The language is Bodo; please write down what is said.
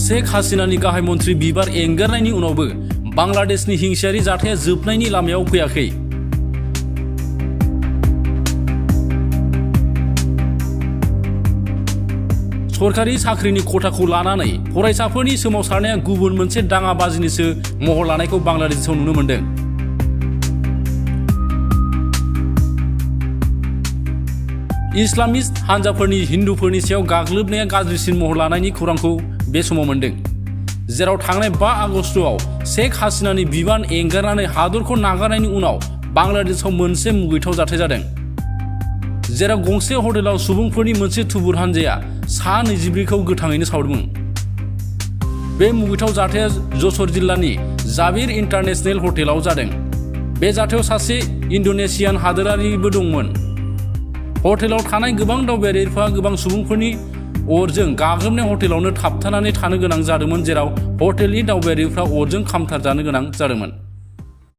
शेख हासिनानि गाहाय मन्थ्रि बिबार एंगारनायनि उनावबो बांलादेशनि हिंसायारि जाथाया जोबनायनि लामायाव फैयाखै। सरकारि साख्रिनि खथाखौ लानानै फरायसाफोरनि सोमावसारनाया गुबुन मोनसे दाङाबाजिनिसो महर लानायखौ बांलादेशआव नुनो मोनदों। इस्लामिस्ट हानजाफोरनि हिन्दुफोरनि सायाव गाग्लोबनाया गाज्रिसिन महर लानायनि खौरांखौ बे समाव मोनदों, जेराव थांनाय 5 आगस्तआव शेख हासिनानि बिबान एंगारनानै हादरखौ नागारनायनि उनाव बांलादेशआव मोनसे मुगैथाव जाथाय जादों, जेराव गंसे हटेलाव सुबुंफोरनि मोनसे थुबुर हानजाया सा 24खौ गोथाङैनो सावदोंमोन। बे मुगैथाव जाथाया जशोर जिल्लानि जाबिर इन्टारनेशनेल हटेलाव जादों। बे जाथायाव सासे इन्ड'नेशियान हादोरारिबो दंमोन। हटेलाव थानाय गोबां दावबायारिफोरा गोबां सुबुंफोरनि अरजों गाग्लोबनाय हटेलावनो थाबथानानै थानो गोनां जादोंमोन, जेराव हटेलनि दावबायारिफ्रा अरजों खामथारजानो गोनां जादोंमोन।